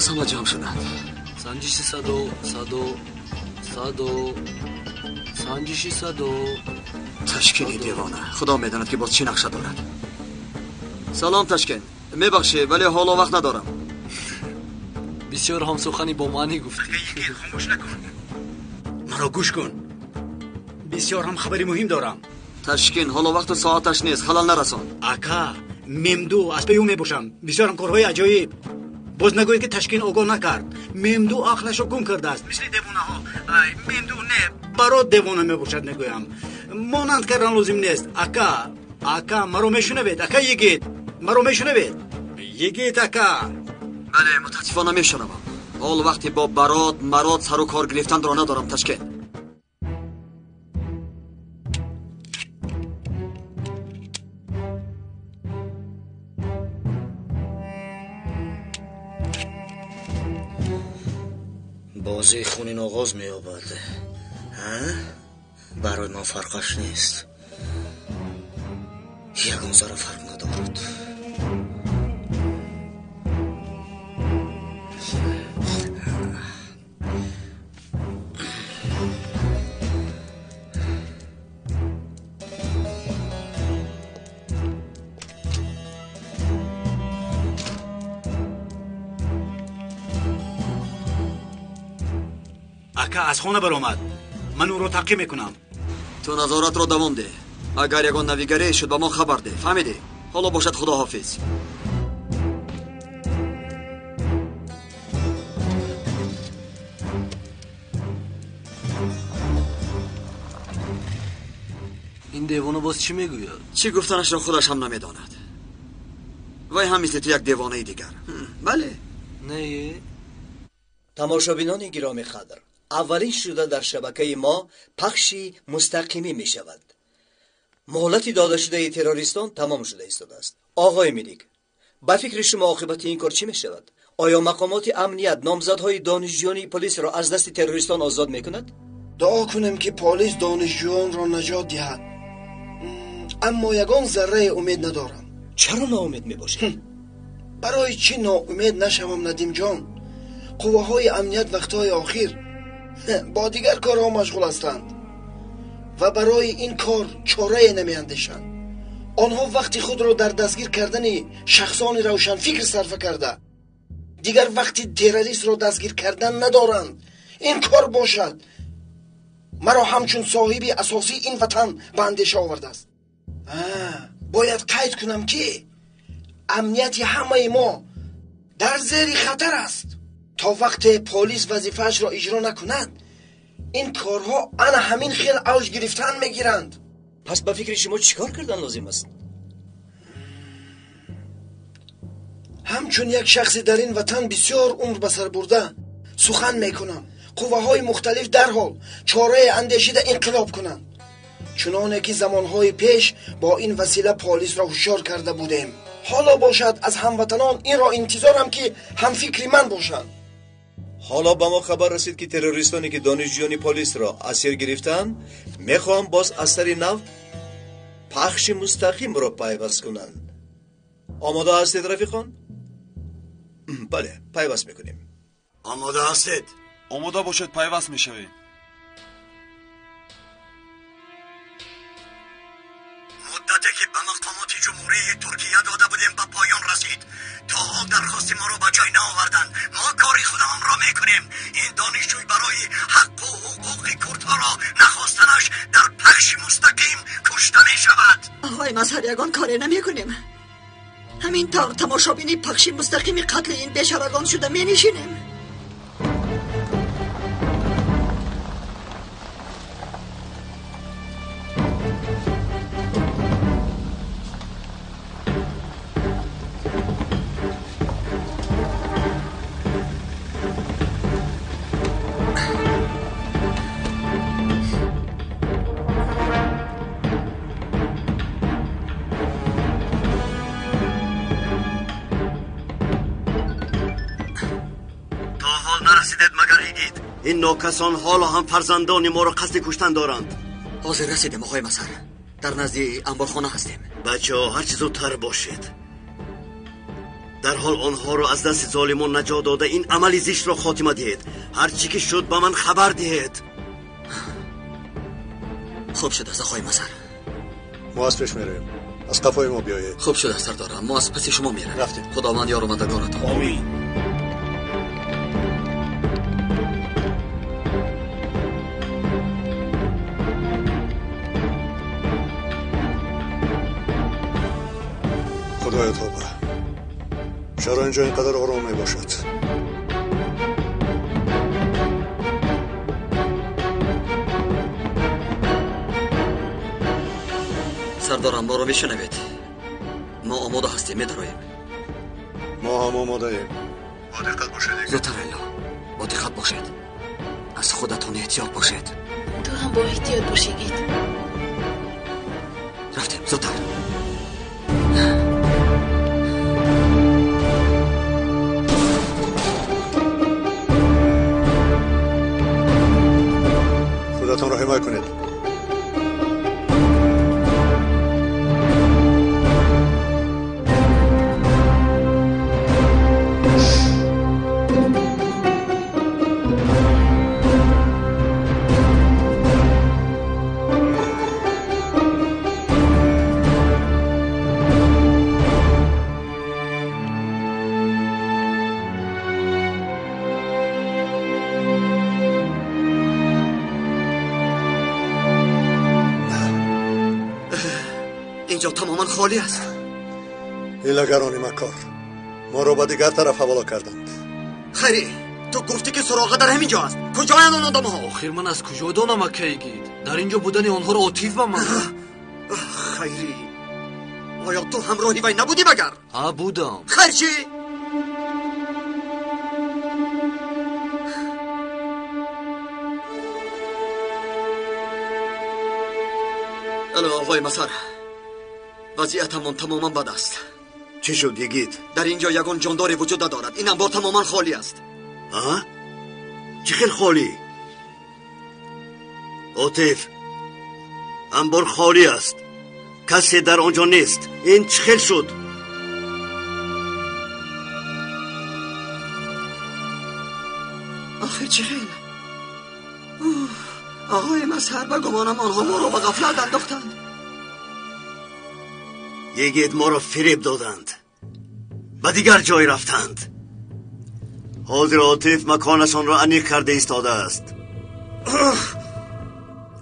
ҳама ҷамъ шуданд. Санҷиши садо, садо, садо, санҷиши садо. Ташкини девона, худо медонад ки боз чӣ нақша дорад. Салом Ташкент, мебахшӣ, вале ҳоло вақт надорам. Бисёр ҳам сухани бо маънӣ гуфтӣ. Хомӯш накун, маро гӯш кун. Бисёр ҳам хабари муҳим дорам. Ташкин, ҳоло вақту соаташ нест, халал нарасон. Ака, Мемду аз паи ӯ мебошам. Бисёр ҳам корҳои аҷоиб. Боз нагӯед ки Ташкин огоҳ накард. Мемду ақлашро гум кардааст, мисли девонаҳо. Мемду не, барот девона мебошад мегӯям. Монанд кардан лозим нест. Ака, ака, маро мешунавед? Ака йигит, маро мешунавед? Йигит ака. Бале, мутаассифона мешунавам. Ҳол вақте бо барот марот сару кор гирифтанро надорам Ташкент. Бозии хунин оғоз меёбад. Барои ман фарқаш нест. Ягон зарра фарқ надорад. Ака аз хона баромад. Ман ӯро таъқиб мекунам. Ту назоратро давом деҳ. Агар ягон навигарӣ шуд, ба мо хабар деҳ. Фаҳмидӣ? Ҳоло бошад, худоҳофиз. Ин девона боз чӣ мегӯяд? Чӣ гуфтанашро худаш ҳам намедонад. Вай ҳам мисли ту як девонаи дигар. Бале. Не. Тамошобинони гиромӣ қадр, аввалин шуда дар шабакаи мо пахши мустақимӣ мешавад. Муҳлати додашудаи террористон тамом шуда истодааст. Оғои Милик, ба фикри шумо оқибати ин кор чӣ мешавад? Оё мақомоти амният номзадҳои донишҷӯёни полисро аз дасти террористон озод мекунад? Дуо кунем ки полис донишҷӯёнро наҷот диҳад, аммо ягон зарраи умед надорам. Чаро ноумед мебошед? Барои чӣ ноумед нашавам, Надимҷон? Қувваҳои амният вақтҳои охир бо дигар корҳо машғул ҳастанд ва барои ин кор чорае намеандешанд. Онҳо вақти худро дар дастгир кардани шахсони равшанфикр сарфа карда, дигар вақти террористро дастгир кардан надоранд. Ин кор бошад маро ҳамчун соҳиби асосии ин ватан ба андеша овардааст. Бояд қайд кунам ки амнияти ҳамаи мо дар зери хатар аст. То вақте полис вазифаашро иҷро накунад, ин корҳо ана ҳамин хел авҷ гирифтан мегиранд. Пас ба фикри шумо чӣ кор кардан лозим аст? Ҳамчун як шахси дар ин ватан бисёр умр ба сар бурда сухан мекунам. Қувваҳои мухталиф дарҳол чораe андешида инқилоб кунанд, чуноне ки замонҳои пеш бо ин васила полисро ҳушёр карда будем. Ҳоло бошад аз ҳамватанон инро интизорам ки ҳамфикри ман бошанд. Ҳоло ба мо хабар расид ки террористоне ки донишҷӯёни полисро асир гирифтанд, мехоҳанд боз аз сари нав пахши мустақимро пайваст кунанд. Омода ҳастед, рафиқон? Бале, пайваст мекунем. Омода ҳастед? Омода бошед, пайваст мешавем. Муддате ки ба мақомоти ҷумҳурии Туркия дода будем ба поён расид. То ҳол дархости моро ба ҷой наоварданд. Мо кори худамонро мекунем. Ин донишҷӯй барои ҳаққу ҳуқуқи курдҳоро нахостанаш дар пахши мустақим кушта мешавад. Оғои Мазҳар, ягон коре намекунем. Ҳамин тавр тамошобини пахши мустақими қатли ин бешарагон шуда менишинем. Ин нокасон ҳоло ҳам фарзандони моро қасди куштан доранд. Ҳозир расидем, оғои Мазҳар. Дар назди анборхона ҳастем. Бачаҳо, ҳарчи зудтар бошед. Дарҳол онҳоро аз дасти золимон наҷот дода ин амали зиштро хотима диҳед. Ҳар чӣ ки шуд ба ман хабар диҳед. Хуб шудааст, оқои Мазҳар. Мо аз пеш меравем. Аз қафои мо биёед. Хуб шудааст, сардорам. Мо аз паси шумо меравем. Рафтем. Худованд ёру мададгоратон. Омин. Худоё тавба. Чаро инҷо ин қадар ором мебошад? Сардорам, моро мешунавед? Мо омода ҳастем, медароем. Мо ҳам омодаем. Бо диққат бошед. Зудтар, Лайло. Бо диққат бошед. Аз худатон эҳтиёт бошед. Ту ҳам бо эҳтиёт бош, йигит. Рафтем, зудтар. Худатонро ҳимоя кунед. اینجا تماما خالی است. ҳилагарони макор моро ба дигар тараф ҳавола карданд. Хайри, ту гуфтӣ ки суроға дар ҳамин ҷо аст. Куҷоянд он одамҳо? Охир ман аз куҷо донам, акаи Йигит? Дар инҷо будани онҳоро Отиф ба ман. Хайри, оё ту ҳамроҳи вай набудӣ магар? Ҳа, будам. Хайр чӣ? Алло, оқои Мазҳар. Вазъиятамон тамоман бад аст. Чӣ шуд, йигит? Дар инҷо ягон ҷондоре вуҷуд надорад. Ин анбор тамоман холӣ аст. А? Чӣ хел холӣ? Отиф, анбор холӣ аст. Касе дар он ҷо нест. Ин чӣ хел шуд? Охир чӣ хел? Оқои Мазҳар, ба гумонам онҳо моро ба ғафлат андохтанд. Йигит, моро фиреб доданд. Ба дигар ҷой рафтанд. Ҳозир Отиф маконашонро аниқ карда истодааст.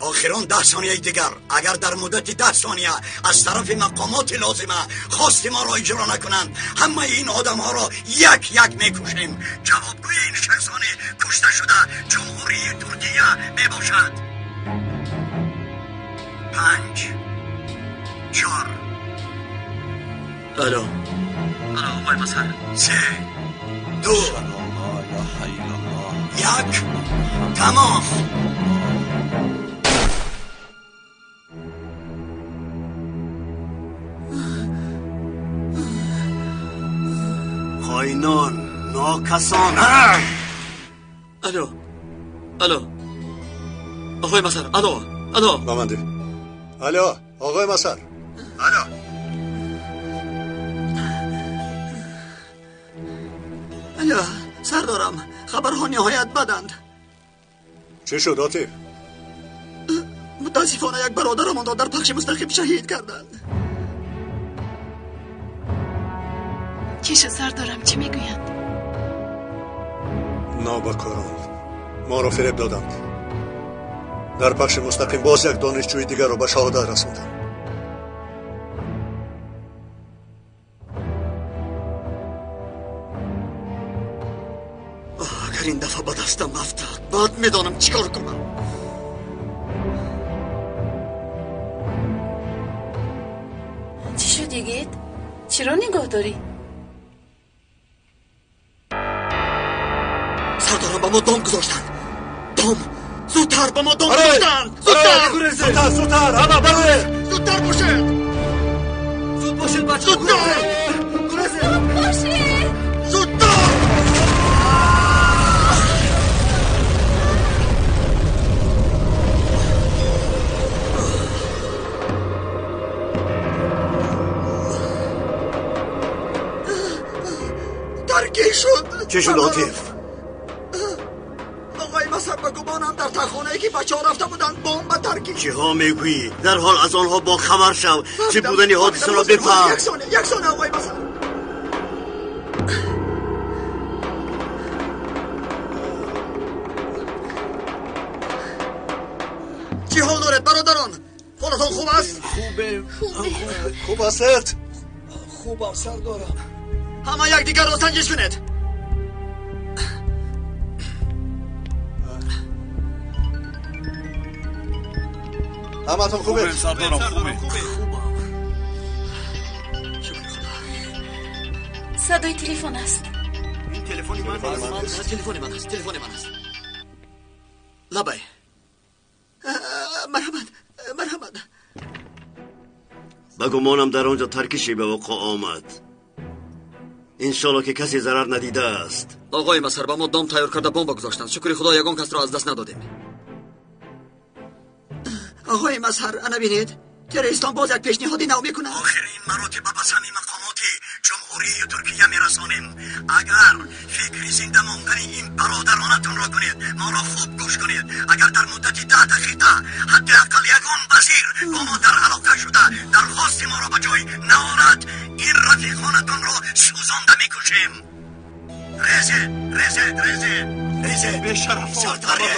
Охирон 10 сонияи дигар. Агар дар муддати 10 сония аз тарафи мақомоти лозима хости моро иҷро накунанд, ҳамаи ин одамҳоро як як мекушем. Ҷавобгӯи ин шахсони кушта шуда Ҷумҳурии Туркия мебошад. 5 4 Алло. Алло, оқои Мазҳар. 3 2 1 тамом. Хоинон, нокасон. Алло. Алло. Оқои Мазҳар, алло. Алло. Ба ман деҳ. Алло, оқои Мазҳар. Алло. Алло, сардорам, хабарҳо ниҳоят баданд. Чӣ шуд, Отиф? Мутаассифона як бародарамонро дар пахши мустақим шаҳид карданд. Чӣ шуд, сардорам? Чӣ мегӯянд? Нобакорон моро фиреб доданд. Дар пахши мустақим боз як донишҷӯи дигарро ба шаҳодат расонданд. Агар ин дафъа ба дастам афтад, баъд медонам чӣ кор кунам. Чӣ шуд, йигит? Чаро нигоҳ дорӣ? Сардорам, ба мо дом гузоштанд. Дом! Зудтар ба мо дом гузоштанд! Зудтар! Зудтар, зудтар! Ҳама бароед! Зудтар бошед! Зуд бошед, бачаҳо! Зудтар! Зуд бошед! Зудтар! шуд. Чӣ шуд, Отиф? Оғои Мазҳар, ба гумонам дар тахонае ки бачаҳо рафта буданд бомба таркид. Чиҳо мегӯӣ? Дарҳол аз онҳо бохабар шав. Чӣ будани ҳодисаро бифаҳм. Як сония, як сония, оғои Мазҳар. Чӣ ҳол доред, бародарон? Ҳолатон хуб аст? Хубе. Хуб ҳастед? Хубам, сардорам. Ҳама якдигарро санҷиш кунед. Ҳаматон хубед? Сардорам, хубем. Хубам. Шукри Худо. Садои телефон аст. Ин телефони ман аст. Телефони ман аст. Телефони ман аст. Лабай. Марҳамат, марҳамат. Ба гумонам дар он ҷо таркише ба вуқӯъ омад. Иншолло ки касе зарар надидааст. Оғои Мазҳар, ба мо дом тайёр карда бомба гузоштанд. Шукри Худо, ягон касро аз даст надодем. Оғои Мазҳар, ана бинед, террористон боз як пешниҳоди нав мекунанд. Охирин маротиба ба сами мақомоти ҷумҳурии Туркия мерасонем. Агар фикри зинда мондани ин бародаронатонро кунед, моро хуб гӯш кунед. Агар дар муддати 10 дақиқа ҳадди ақал ягон вазир бо мо дар алоқа шуда дархости моро ба ҷой наорад, ин рафиқонатонро сӯзонда мекушем. Резе, резе, резе, резе. Бешарафон,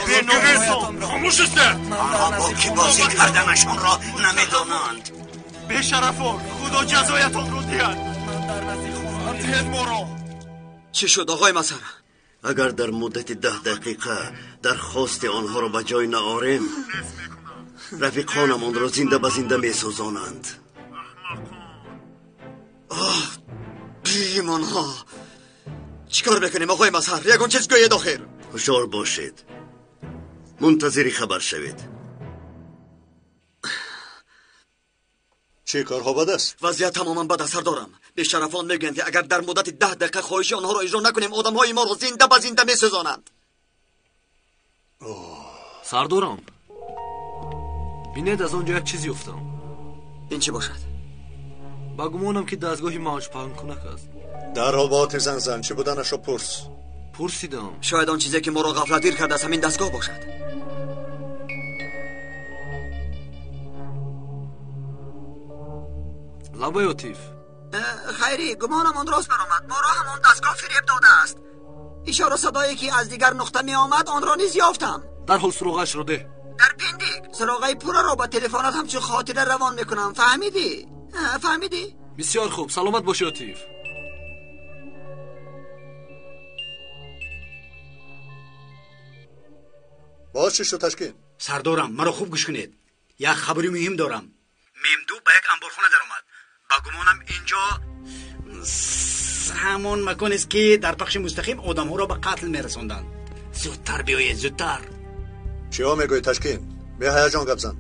беномусон, хомӯш истед. Онҳо бо кӣ бозӣ карданашонро намедонанд. Бешарафон, худо ҷазоятонро диҳад. Диҳед моро. Чӣ шуд, оғои Мазҳар? Агар дар муддати 10 дақиқа дархости онҳоро ба ҷой наорем, рафиқонамонро зинда ба зинда месӯзонанд. Оҳ, беимонҳо! Чӣ кор мекунем, оғои Мазҳар? Ягон чиз гӯед охир. Ҳушёр бошед, мунтазири хабар шавед. Чӣ корҳо бад аст? Вазъият тамоман бад аст, сардорам. Бешарафон мегӯянд ки агар дар муддати 10 дақиқа хоҳиши онҳоро иҷро накунем, одамҳои моро зинда ба зинда месӯзонанд. Сардорам, бинед, аз он ҷо як чиз ёфтам. Ин чӣ бошад? Ба гумонам ки дастгоҳи мавҷпаҳнкунак аст. Дарҳол ба Отиф занг зан, чӣ буданашро пурс. Пурсидам. Шояд он чизе ки моро ғафлатгир кардааст ҳамин дастгоҳ бошад. Лабай, Отиф. Хайрӣ, гумонам он рост баромад. Моро ҳамон дастгоҳ фиреб додааст. Ишора садое ки аз дигар нуқта меомад, онро низ ёфтам. Дарҳол суроғаашро деҳ. Дар Пиндик. Суроғаи пурраро ба телефонат ҳамчун хотира равон мекунам. Фаҳмидӣ? Фаҳмидӣ? Бисёр хуб, саломат бошӣ, Отиф. Боз чӣ шуд, Ташкин? Сардорам, маро хуб гӯш кунед. Як хабари муҳим дорам. Мемду ба як анборхона даромад. Ба гумонам инҷо ҳамон маконест ки дар пахши мустақим одамҳоро ба қатл мерасонданд. Зудтар биёед, зудтар. Чиҳо мегӯӣ, Ташкин? Беҳаяҷон гап зан.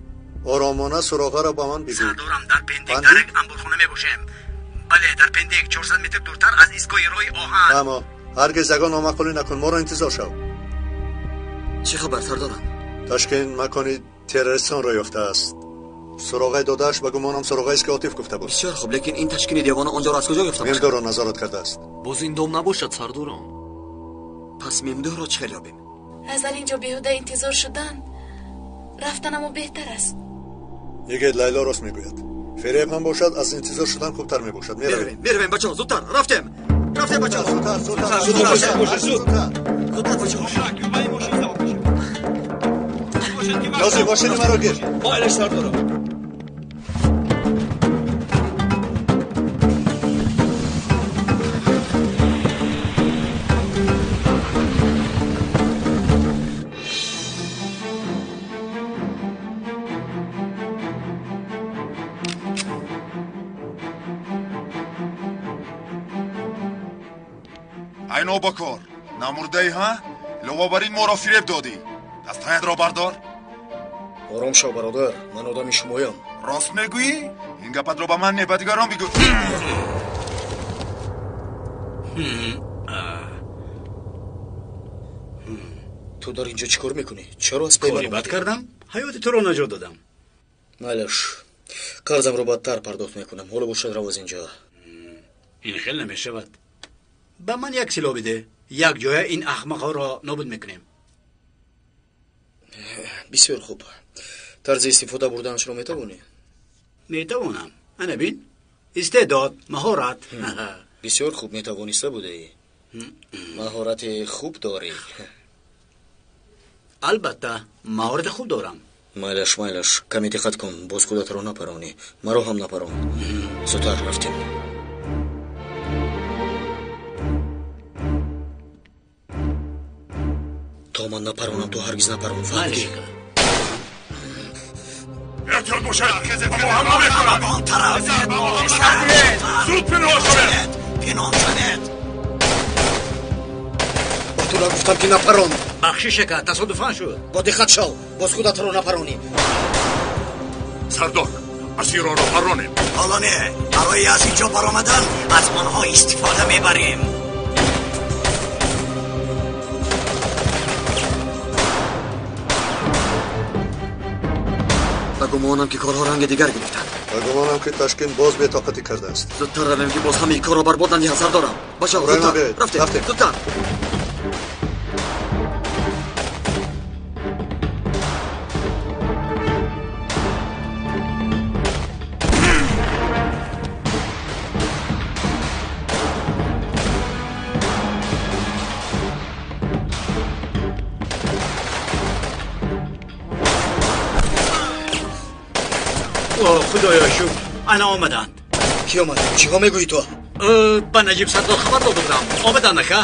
Оромона суроғаро ба ман бигӯ. Сардорам, дар Пендик дар як анборхона мебошем. Бале, дар Пендик, 400 метр дуртар аз истгоҳи роҳи оҳан. Аммо ҳаргиз ягон номаъқулӣ накун, моро интизор шав. Чӣ хабар, сардорам? Ташкин макони террористонро ёфтааст. Суроғаи додааш ба гумонам суроғаест ки Отиф гуфта буд. Бисёр хуб, лекин ин Ташкини девона он ҷоро аз куҷо ёфта бошад? Мемдуро назорат кардааст. Боз ин дом набошад, сардорам. Пас Мемдуро чӣ хел ёбем? Аз дар инҷо беҳуда интизор шудан, рафтанамо беҳтар аст. Йигит, Лайло рост мегӯяд. Фиреб ҳам бошад, аз интизор шудан хубтар мебошад. Меравем. Меравем, бачаҳо, зудтар. Рафтем. Рафтем, бачаҳо. Зудтар, зудтар, зудтар, зудтар. Зудтар, бачаҳо. Ёзи, мошини маро гир. Майлаш, сардорам. Ай нобакор, намурдаӣ ҳа? Илова бар ин моро фиреб додӣ. Дастҳоятро бардор. Ором шав, бародар, ман одами шумоям. Рост мегӯӣ? Ин гапатро ба ман не, ба дигарон бигӯ. Ту дар инҷо чӣ кор мекунӣ? Чаро аз пай ман Кори бад кардам? Ҳаёти туро наҷот додам. Майлаш, қарзамро бадтар пардохт мекунам. Ҳоло бошад, рав аз инҷо. Ин хел намешавад. Ба ман як силоҳ биде. Як ҷоя ин аҳмақҳоро нобуд мекунем. Бисёр хуб. Тарзи истифода бурданашро метавонӣ? Метавонам. Ана бин. Истеъдод, маҳорат. Бисёр хуб метавониста будаӣ. Маҳорати хуб дорӣ. Албатта, маҳорати хуб дорам. Майлаш, майлаш, каме диққат кун, боз худатро напаронӣ. Маро ҳам напарон. Зудтар рафтем. То ман напаронам, ту ҳаргиз напарон. Фаҳмидӣ? Эҳтиёт бошед, ба мо ҳамла мекунанд. Он тараф зуд пинҳон шавед. Пинҳон шавед. Ба ту нагуфтам ки напарон. Бахшиш ака, тасодуфан шуд. Бо диққат шав, боз худатро напаронӣ. Сардор, асиронро паронем. Ҳоло не, барои аз инҷо баромадан аз онҳо истифода мебарем. Ба гумонам ки корҳо ранги дигар гирифтанд. Ба гумонам ки Ташкент боз бетоқатӣ кардааст. Зудтар равем ки боз ҳамаи корро барбод надиҳанд, сардорам. Бачаҳо, зудтар рафтем, зудтар. Худоё шукр, ана омаданд. Кӣ омад? Чиҳо мегӯӣ ту? Ба Наҷиб сардор хабар дода будам. Омаданд ака.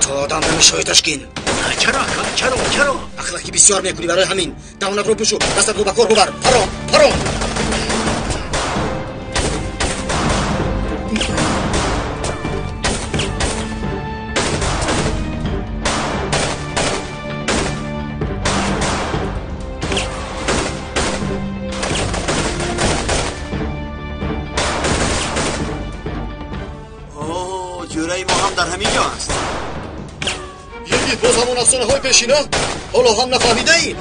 Ту одам намешавӣ, Ташкин. Чаро ака? Чаро? Чаро? Ахлақи бисёр мекунӣ, барои ҳамин. Даҳонатро пӯшу, дастатро ба кор бубар. Парон, парон. باز همون افسانه های پیشینه؟ حالا هم نفهمیده ای؟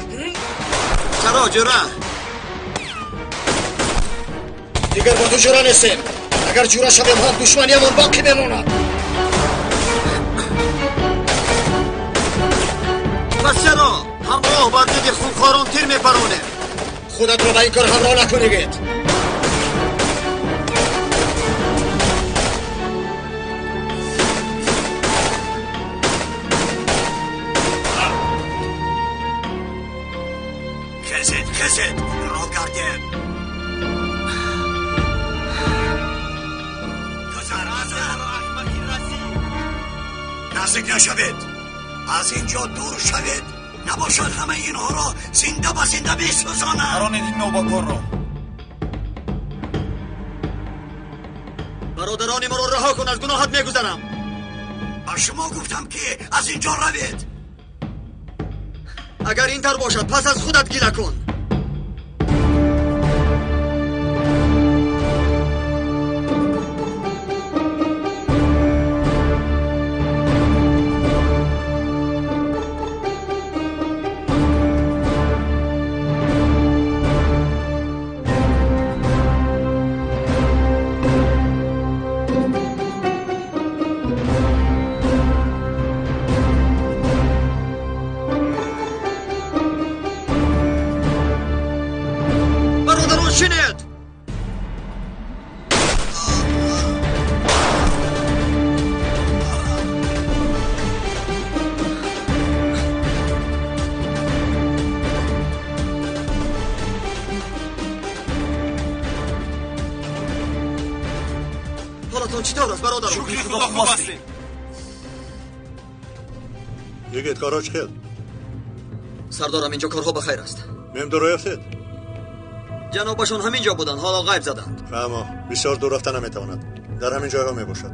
چرا جوره؟ دیگر با تو جوره نیستیم. اگر جوره شویم هم دشمنیمان باقی میماند. پس چرا همراه بر ضد خونخواران تیر میپرانیم؟ خودت را به این کار همراه نکنی گیت. خزد را گردید. نزدیک نشوید، از اینجا دور شوید، نباشد همه اینها را زنده به زنده میسوزانند. پرانید این نوباکار را. برادران ما را رها کن، از گناهت میگذرم. به شما گفتم که از اینجا روید. اگر این تر باشد پس از خودت گله کن. Yigit, корҳо чӣ хел? Сардорам, инҷо корҳо ба хайр аст. Мемдоро ёфтед? Ҷанобашон ҳамин ҷо буданд, ҳоло ғайб заданд. Фаҳмо, бисёр дур рафта наметавонад. Дар ҳамин ҷойҳо мебошад.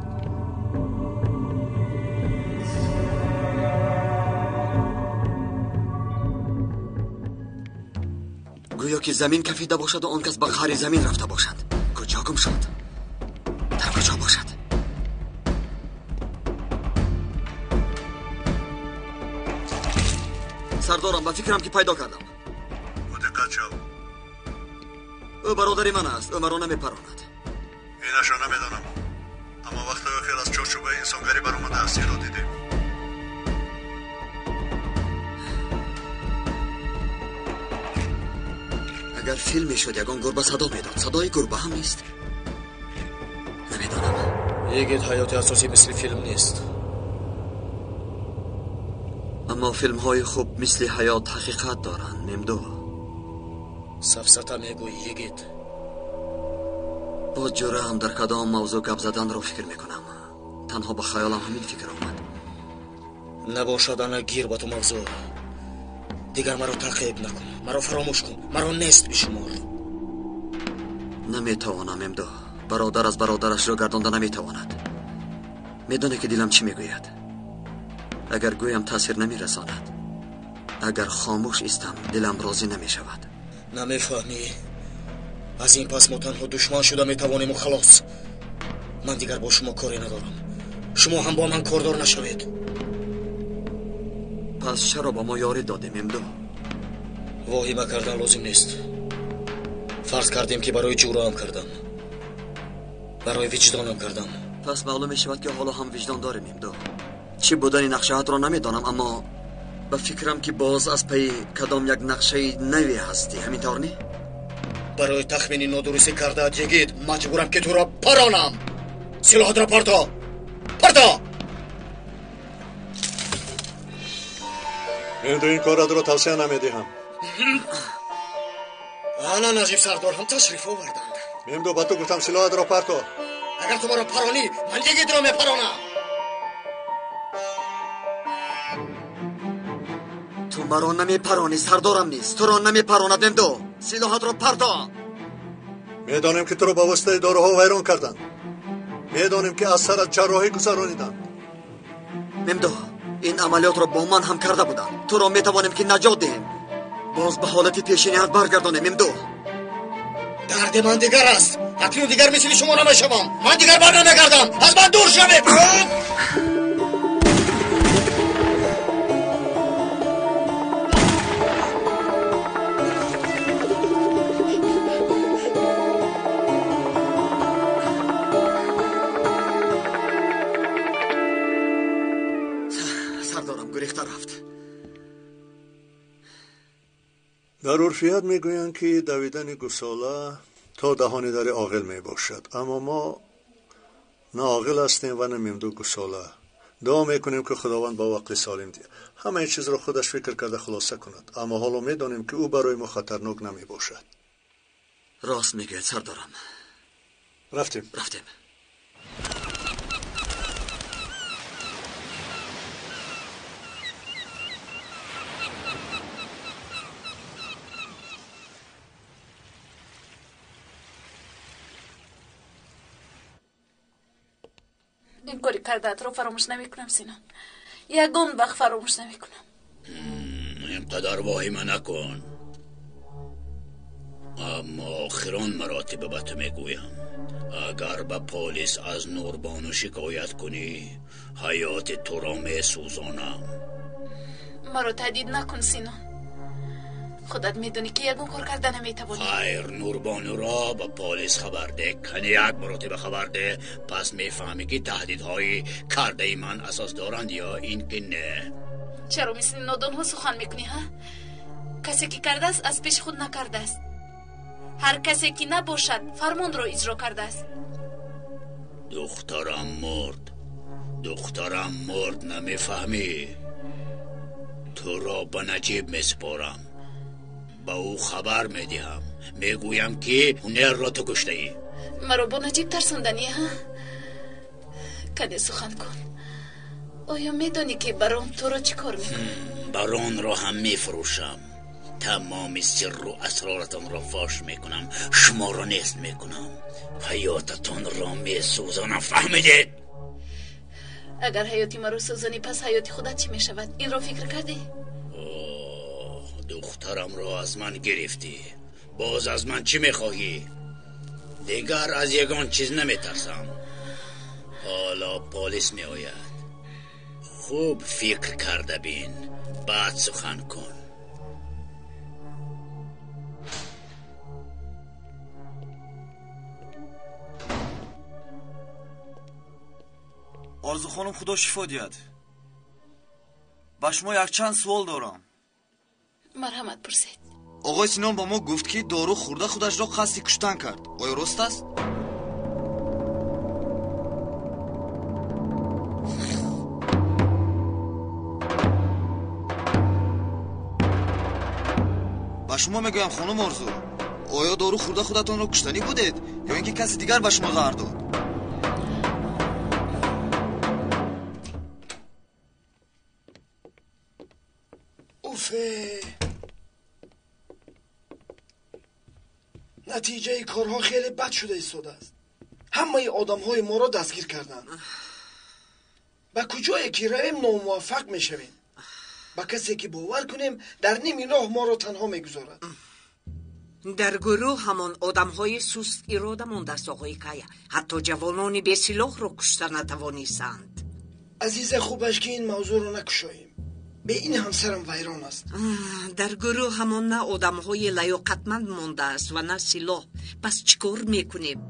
Гӯё ки замин кафида бошаду он кас ба қаъри замин рафта бошад. Куҷо гум шуд? Дар куҷо бошад? Сардорам, ба фикрам ки пайдо кардам. Диққат шав. Ӯ бародари ман аст, ӯ маро намепаронад. Инашро намедонам, Аммо вақтҳои охир аз чорчӯбаи инсонгарӣ баромадааст, инро дидем. Агар филм мешуд, ягон гурба садо медод. Садои гурба ҳам нест. Намедонам. Йигит, ҳаёти асосӣ мисли филм нест. Аммо филмҳои хуб мисли ҳаёт ҳақиқат доранд, Мемду. Сафсата мегӯӣ, йигит. Боз ҷӯраам дар кадом мавзӯъ гап заданро фикр мекунам. Танҳо ба хаёлам ҳамин фикр омад. Набошад, ана гир ба ту мавзӯъ. Дигар маро таъқиб накун, маро фаромӯш кун, маро нест бишумор. Наметавонам, Мемду. Бародар аз бародарашро гардонда наметавонад. Медонӣ ки дилам чӣ мегӯяд? Агар гӯям таъсир намерасонад. Агар хомӯш истам, дилам розӣ намешавад. Намефаҳмӣ? Аз ин пас мо танҳо душман шуда метавонему халос. Ман дигар бо шумо коре надорам. Шумо ҳам бо ман кордор нашавед. Пас чаро ба мо ёрӣ додем, Мемду? Воҳима кардан лозим нест. Фарз кардем ки барои ҷӯраам кардам, барои виҷдонам кардам. Пас маълум мешавад ки ҳоло ҳам виҷдон дорем, Мемду. Чӣ будани нақшаатро намедонам, аммо ба фикрам ки боз аз пайи кадом як нақшаи наве ҳастӣ, ҳамин тавр не? Барои тахмини нодурустӣ кардаат, йигит, маҷбурам ки туро паронам. Силоҳатро парто, парто! Мемду, ин коратро тавсия намедиҳам. Ана Наҷиб сардор ҳам ташриф оварданд. Мемду, ба ту гуфтам силоҳатро парто. Агар ту маро паронӣ, ман йигитро мепаронам. Ту маро намепаронӣ, сардорам нест. Туро намепаронад, Мемду. Силоҳатро парто. Медонем ки туро ба воситаи доруҳо вайрон карданд. Медонем ки аз сарат ҷарроҳӣ гузарониданд. Мемду, ин амалиётро бо ман ҳам карда буданд. Туро метавонем ки наҷот диҳем. Боз ба ҳолати пешиният баргардонем, Мемду. Дарди ман дигар аст. Акнун дигар мисли шумо намешавам. Ман дигар бар намегардам. Аз ман дур шавед. Сардорам гурехта рафт. Дар урфият мегӯянд ки давидани гусола то даҳони дари оғил мебошад. Аммо мо на оғил ҳастем ва на Мемду гусола. Дуо мекунем ки Худованд ба ақли солим диҳад, ҳамаи чизро худаш фикр карда хулоса кунад. Аммо ҳоло медонем ки ӯ барои мо хатарнок намебошад. Рост мегӯяд, сардорам. Рафтем. Рафтем. Ин кори кардаатро фаромӯш намекунам, Синон. Ягон вақт фаромӯш намекунам. Ин қадар воҳима накун. Аммо охирон маротиба ба ту мегӯям, агар ба полис аз Нурбону шикоят кунӣ, ҳаёти туро месӯзонам. Маро таҳдид накун, Синон. Худат медонӣ ки ягон кор карда наметавонӣ. Хайр, Нурбонуро ба полис хабар деҳ. Кани як маротиба хабар деҳ, пас мефаҳмӣ ки таҳдидҳои кардаи ман асос доранд ё ин ки не. Чаро мисли нодонҳо сухан мекунӣ, ҳа? Касе ки кардааст, аз пеши худ накардааст. Ҳар касе ки набошад, фармонро иҷро кардааст. Духтарам мурд, духтарам мурд, намефаҳмӣ? Туро ба Наҷиб месупорам. Ба ӯ хабар медиҳам. Мегӯям ки ҳунерро ту куштаӣ. Маро бо Наҷиб тарсонданӣ, ҳа? Кане сухан кун. Оё медонӣ ки барон туро чӣ кор мекунад? Баронро ҳам мефурӯшам. Тамоми сирру асроратонро фош мекунам. Шуморо нест мекунам. Ҳаётатонро месӯзонам. Фаҳмидед? Агар ҳаёти маро сӯзонӣ, пас ҳаёти худат чӣ мешавад? Инро фикр кардӣ? Духтарамро аз ман гирифтӣ. Боз аз ман чӣ мехоҳӣ? Дигар аз ягон чиз наметарсам. Ҳоло полис меояд. Хуб фикр карда бин, баъд сухан кун. Орзу хонум, худо шифо диҳад. Ба шумо якчанд суол дорам. Марҳамат, пурсед. Оғои Синон ба мо гуфт, ки дору хӯрда худашро қасди куштан кард. Оё рост аст? Ба шумо мегӯям, хонум Орзу, оё дору хӯрда худатонро куштанӣ будед ё ин ки каси дигар ба шумо заҳр дод? Уфе! Натиҷаи корҳо хеле бад шуда истодааст. Ҳамаи одамҳои моро дастгир карданд. Ба куҷое ки равем, номуваффақ мешавем. Ба касе ки бовар кунем, дар ними роҳ моро танҳо мегузорад. Дар гурӯҳ ҳамон одамҳои суст ирода мондааст, оғои Кая. Ҳатто ҷавонони бесилоҳро кушта натавонистанд. Азиза, хубаш ки ин мавзӯъро накушоем. Бе ин ҳамсарам вайрон аст. Дар гурӯҳ ҳамон на одамҳои лаёқатманд мондааст ва на силоҳ. Пас чӣ кор мекунем,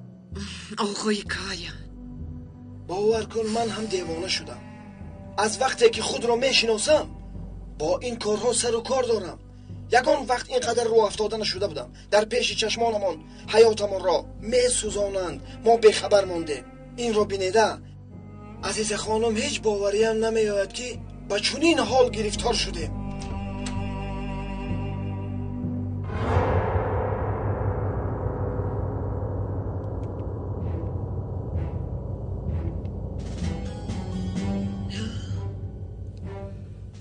оғои Кая? Бовар кун, ман ҳам девона шудам. Аз вақте ки худро мешиносам, бо ин корҳо сару кор дорам. Ягон вақт ин қадар рӯ афтода нашуда будам. Дар пеши чашмонамон ҳаётамонро месӯзонанд. Мо бехабар мондем. Инро бинеда, Азиза хонум, ҳеҷ бовариам намеояд, ки ба чунин ҳол гирифтор шудем.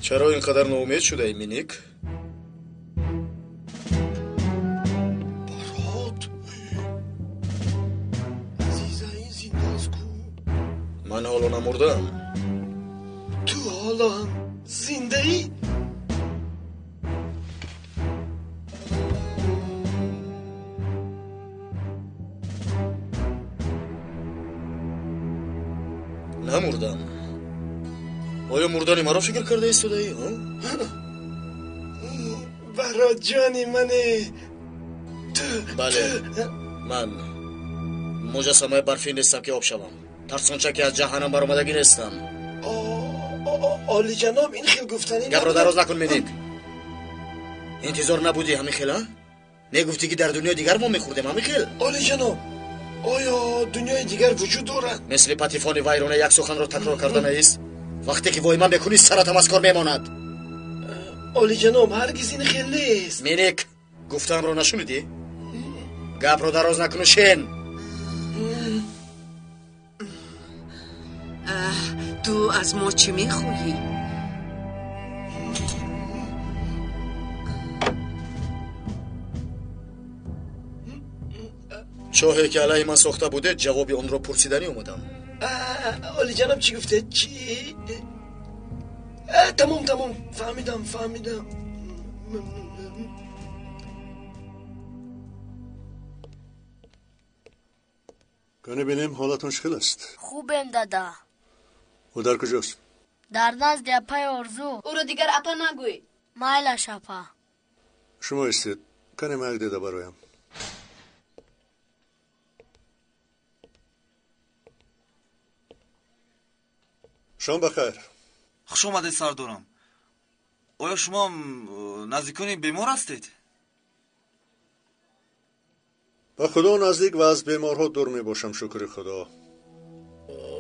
Чаро ин қадар ноумед шудаи, Миник? Барот, Азиза, ин зинда аст ку? Ман ҳоло намурдаам. Ту ҳоло ҳам зиндаӣ? Намурдам. Оё мурдани маро фикр карда истодаӣ? Барот ҷони мане, ту. Бале, ман муҷассамаи барфӣ нестам, ки об шавам. Тарсонча, ки аз ҷаҳаннам баромадагӣ нестам. Олиҷаноб, ин хел гуфтанӣ. Гапро дароз накун, Миник. Интизор набудӣ ҳамин хел, а? Мегуфтӣ, ки дар дунёи дигар мо мехӯрдем ҳамин хел. Олиҷаноб, оё дунёи дигар вуҷуд дорад? Мисли патифони вайрона як суханро такрор карда наист. Вақте ки войма мекунӣ, саратам аз кор мемонад. Олиҷаноб, ҳаргиз ин хел нест. Миник, гуфтаамро нашунидӣ? Гапро дароз накуну шен. Ту аз мо чӣ мехоҳӣ? Чоҳе ки алайҳи ман сохта будед, ҷавоби онро пурсиданӣ омадам. Олиҷаноб, чӣ гуфтед? Чӣ? Тамом, тамом, фаҳмидам, фаҳмидам. Кани бинем, ҳолатон чӣ хел аст? Хубем, дада. Ӯ дар куҷост? Дар назди апаи Орзу. Ӯро дигар апа нагӯй. Майлаш, апа. Шумо истед, кане ман як дида бароям. Шом бахайр. Хуш омадед, сардорам. Оё шумо наздикони бемор ҳастед? Ба худо наздик ва аз беморҳо дур мебошам, шукри худо.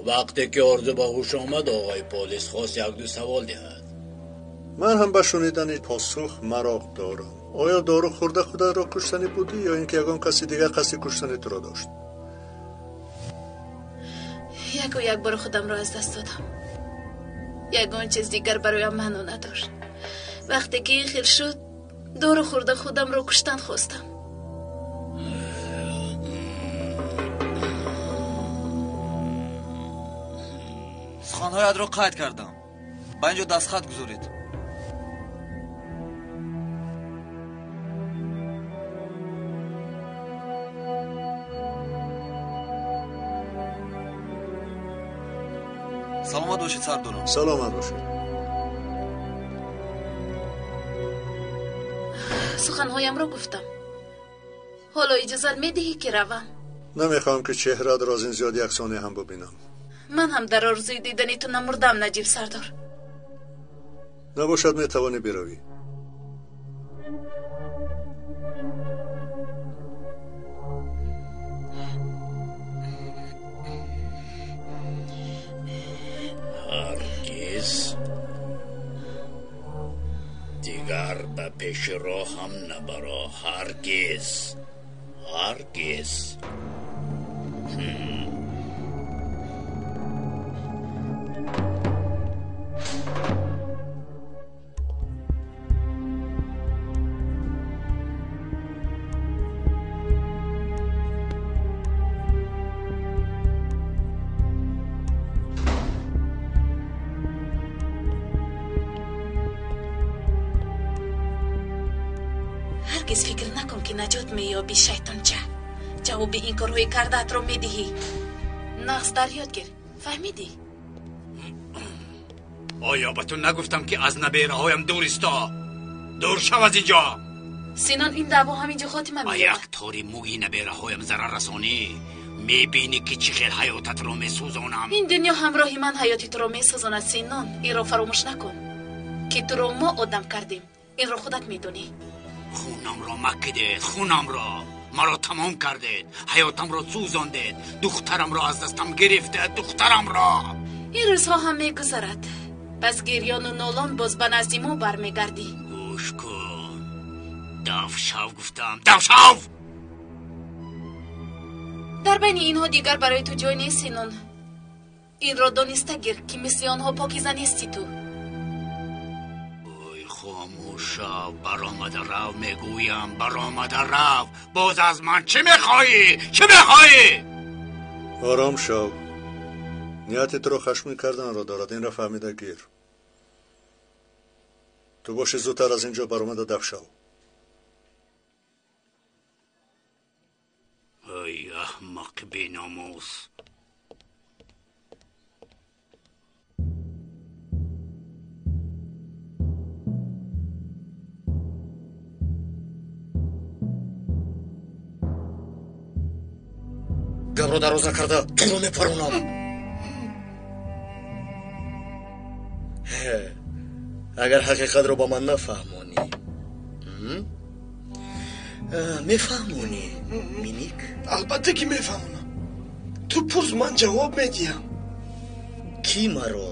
Вақте ки Орзу ба ҳуш омад, оғои полис хост як-ду савол диҳад. Ман ҳам ба шунидани посух мароқ дорам. Оё дору хӯрда худатро куштанӣ будӣ ё ин ки ягон каси дигар қасди куштани туро дошт? Яку як бор худамро аз даст додам. Ягон чиз дигар бароям маъно надошт. Вақте ки ин хел шуд, дору хӯрда худамро куштан хостам. Суханҳоятро қайд кардам. Ба ин ҷо дастхат гузоред. Саломат бошед, сардорам. Саломат бошед. Суханҳоямро гуфтам. Ҳоло иҷозат медиҳӣ, ки равам? Намехоҳам, ки чеҳраатро аз ин зиёд як сония ҳам бубинам. Ман ҳам дар орзуи дидани ту намурдам, Наҷиб сардор. Набошад, метавонӣ биравӣ. Ҳаргиз дигар ба пеши роҳам набаро. Ҳаргиз, ҳаргиз. Ҳаргиз фикр накун, ки наҷот меёбӣ, шайтонча. Ҷавоби ин корҳои кардаатро медиҳӣ. Нағз дар ёд гир, фаҳмидӣ? Оё ба ту нагуфтам, ки аз набераҳоям дур исто? Дур шав аз инҷо! Синон, ин даъво ҳаминҷо хотима Ба меёбад. як тори мӯи набераҳоям зарар расонӣ, мебинӣ, ки чӣ хел ҳаётатро месӯзонам. Ин дунё ҳамроҳи ман ҳаёти туро месӯзонад, Синон. Инро фаромӯш накун, ки туро мо одам кардем. Инро худат медонӣ. Хунамро макидед, хунамро! Маро тамом кардед, ҳаётамро сӯзондед, духтарамро аз дастам гирифтед, духтарамро! Ин рӯзҳо ҳам мегузарад. Пас гирёну нолон боз ба назди мо бармегардӣ. Гӯш кун, даф шав, гуфтам, даф шав! Дар байни инҳо дигар барои ту ҷой нест, Синон. Инро дониста гир, ки мисли онҳо покиза нести ту. Ой, хомӯш шав, баромада рав, мегӯям, баромада рав! Боз аз ман чӣ мехоҳӣ? Чӣ мехоҳӣ? Ором шав. Нияти туро хашмин карданро дорад, инро фаҳмида гир. Ту бошӣ, зудтар аз ин ҷо баромада даф шав. Ой, аҳмақи беномус! Гапро дароз накарда туро мепаронам. Агар ҳақиқатро ба ман нафаҳмонӣ, мефаҳмонӣ, Миник? Албатта, ки мефаҳмонам. Ту пурс, ман ҷавоб медиҳам. Кӣ маро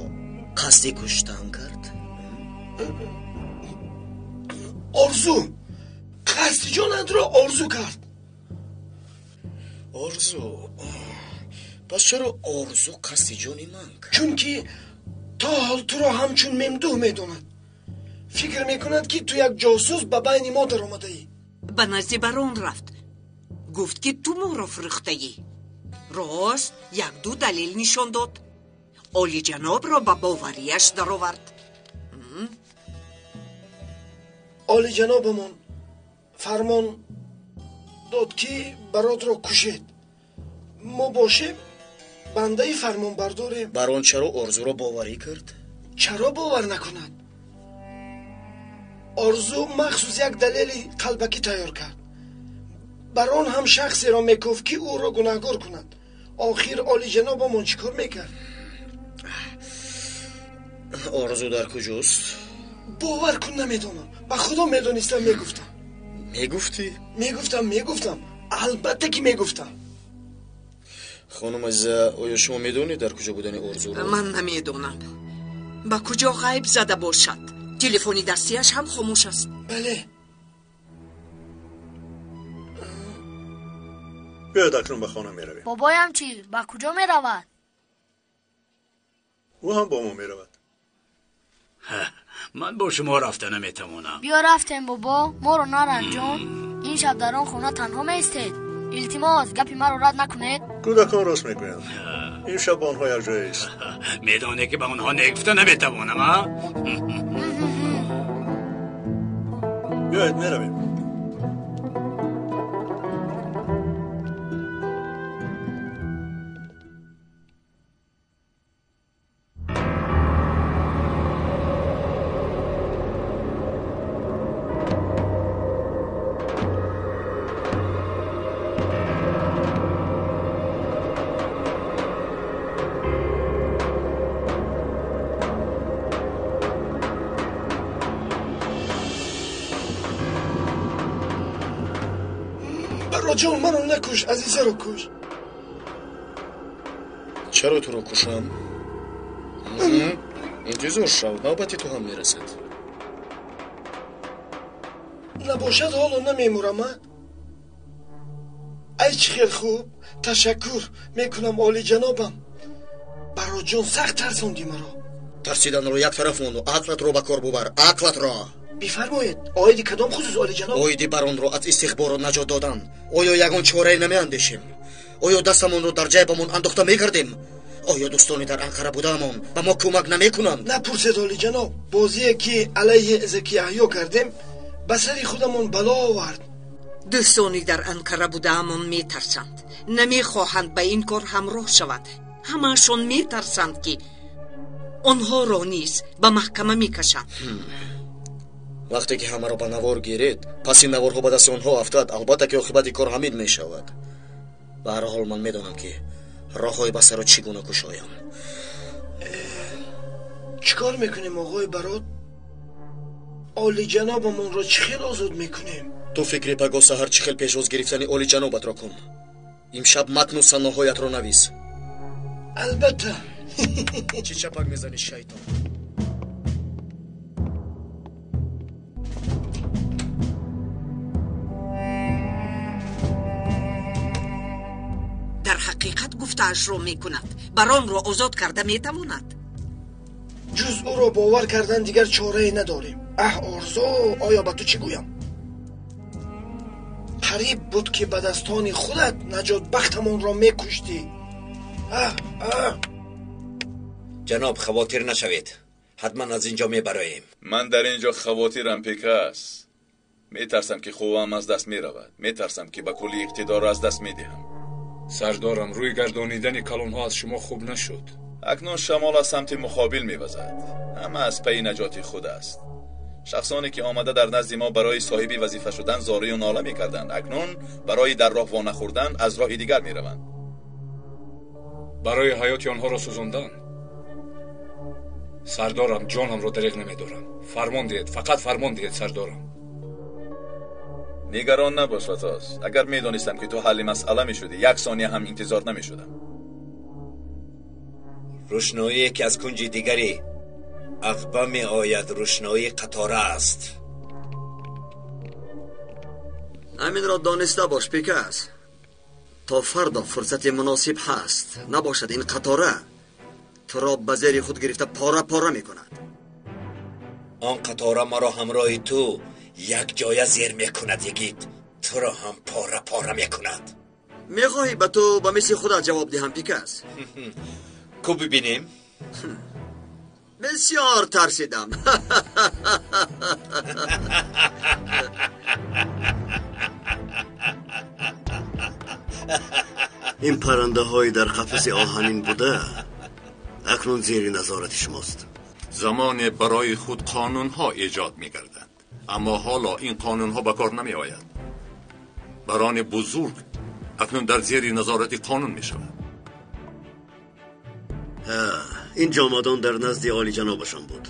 қасди куштан кард? Орзу. Қасди ҷонатро Орзу кард. Орзу? Пас чаро Орзу қасди ҷони ман кард? Чунки то ҳол туро ҳамчун Мемдуҳ медонад. Фикр мекунад, ки ту як ҷосус ба байни мо даромадаӣ. Ба назди барон рафт, гуфт, ки ту моро фурӯхтаӣ. Рост, якду далел нишон дод, олиҷанобро ба боварияш даровард. Олиҷанобамон фармон дод, ки Баротро кушед. Мо бошем, бандаи фармонбардорем. Барон чаро Орзуро боварӣ кард? Чаро бовар накунад? Орзу махсус як далели қалбакӣ тайёр кард. Барон ҳам шахсеро мекуфт, ки ӯро гунаҳгор кунад. Охир олиҷанобамон чӣ кор мекард? Орзу дар куҷост? Бовар кун, намедонам. Ба Худо, медонистам, мегуфтам. Мегуфтӣ? Мегуфтам, мегуфтам, албатта, ки мегуфтам. Хонум Азиза, оё шумо медонед дар куҷо будани Орзуро? Ман намедонам, ба куҷо ғайб зада бошад. Телефони дастияш ҳам хомӯш аст. Бале. Биёед, акнун ба хона меравем. Бобоям чӣ, ба куҷо меравад? Ӯ ҳам бо мо меравад. Ман бо шумо рафта наметавонам. Биё, рафтем, бобо, моро наранҷон. Ин шаб дар он хона танҳо меистед. Илтимос, гапи маро рад накунед. Кӯдакон рост мегӯянд. Ин шаб бо онҳо якҷояист. Медонӣ, ки ба онҳо не гуфта наметавонам, а? Биёед, меравем. Бароҷон, маро накуш, азизаро куш. Чаро туро кушам? Интизор шав, навбати ту ҳам мерасад. Набошад, ҳоло намемурам, а? Ай, чӣ хел хуб! Ташаккур мекунам, олиҷанобам. Бароҷон, сахт тарсондӣ маро. Тарсиданро як тараф монду, ақлатро ба кор бубар, ақлатро. Бифармоед, оиди кадом хусус, олиҷаноб? Оиди баронро аз истихборот наҷот додан. Оё ягон чорае намеандешем? Оё дастамонро дар ҷайбамон андохта мегардем? Оё дӯстони дар Анқара будаамон ба мо кӯмак намекунанд? Напурсед, олиҷаноб. Бозие ки алайҳи Заки Яҳё кардем, ба сари худамон бало овард. Дӯстони дар Анкара будаамон метарсанд, намехоҳанд ба ин кор ҳамроҳ шаванд. Ҳамаашон метарсанд, ки онҳоро низ ба маҳкама мекашанд. Вақте ки ҳамаро ба навор гиред, пас ин наворҳо ба дасти онҳо афтад, албатта ки оқибати кор ҳамин мешавад. Ба ҳар ҳол ман медонам, ки роҳҳои басаро чӣ гуна кушоям. Чӣ кор мекунем, оғои Барот? Олиҷанобамонро чӣ хел озод мекунем? Ту фикри пагоҳ саҳар чӣ хел пешвоз гирифтани олиҷанобатро кун. Имшаб матну санноҳоятро навис. Албатта. Чӣ чапак мезанӣ, шайтон? Дар ҳақиқат гуфтаашро мекунад, баронро озод карда метавонад. Ҷуз ӯро бовар кардан дигар чорае надорем. Аҳ, Орзу, оё ба ту чӣ гӯям? Қариб буд, ки ба дастони худат наҷотбахтамонро мекуштӣ. Аҳ, аҳ! Ҷаноб, хавотир нашавед, ҳатман аз ин ҷо мебароем. Ман дар ин ҷо хавотирам, Пекас. Метарсам, ки қувваам аз даст меравад. Метарсам, ки ба куллӣ иқтидорро аз даст медиҳам. Сардорам, рӯй гардонидани калонҳо аз шумо хуб нашуд. Акнун шамол аз самти муқобил мевазад. Ҳама аз пайи наҷоти худ аст. Шахсоне ки омада дар назди мо барои соҳиби вазифа шудан зорию нола мекарданд, акнун барои дар роҳ вонахӯрдан аз роҳи дигар мераванд. Барои ҳаёти онҳоро сӯзондан. Сардорам, ҷонамро дареғ намедорам. Фармон диҳед, фақат фармон диҳед, сардорам. Нигарон набош, Ватос. Агар медонистам, ки ту ҳалли масъала мешудӣ, як сония ҳам интизор намешудам. Рӯшноие ки аз кунҷи дигари ақба меояд, рӯшноии қатора аст. Ҳаминро дониста бош, Пекас. То фардо фурсати муносиб ҳаст. Набошад, ин қатора туро ба зери худ гирифта пора пора мекунад. Он қатора маро ҳамроҳи ту як ҷоя зер мекунад, йигит. Туро ҳам пора пора мекунад. Мехоҳӣ ба ту ба мисли худат ҷавоб диҳам, Пекас? Ку бибинем? Бисёр тарсидам. Ин паррандаҳои дар қафаси оҳанин буда акнун зери назорати шумост. Замоне барои худ қонунҳо эҷод мекарданд, аммо ҳоло ин қонунҳо ба кор намеояд. Барони бузург акнун дар зери назорати қонун мешавад. Ин ҷомадон дар назди олиҷанобашон буд.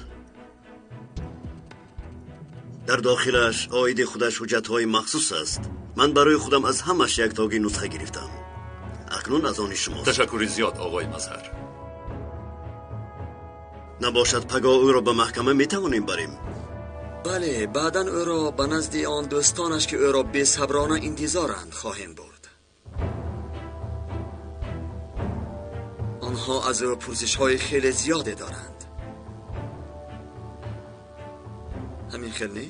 Дар дохилаш оиди худаш ҳуҷҷатҳои махсус аст. Ман барои худам аз ҳамаш яктоги нусха гирифтам. Акнун аз они шумост. Ташаккури зиёд, оғои Мазҳар. Набошад, пагоҳ ӯро ба маҳкама метавонем барем. Бале, баъдан ӯро ба назди он дӯстонаш, ки ӯро бесаброна интизоранд, хоҳем бурд. Онҳо аз ӯ пурсишҳои хеле зиёде доранд. Ҳамин хел не?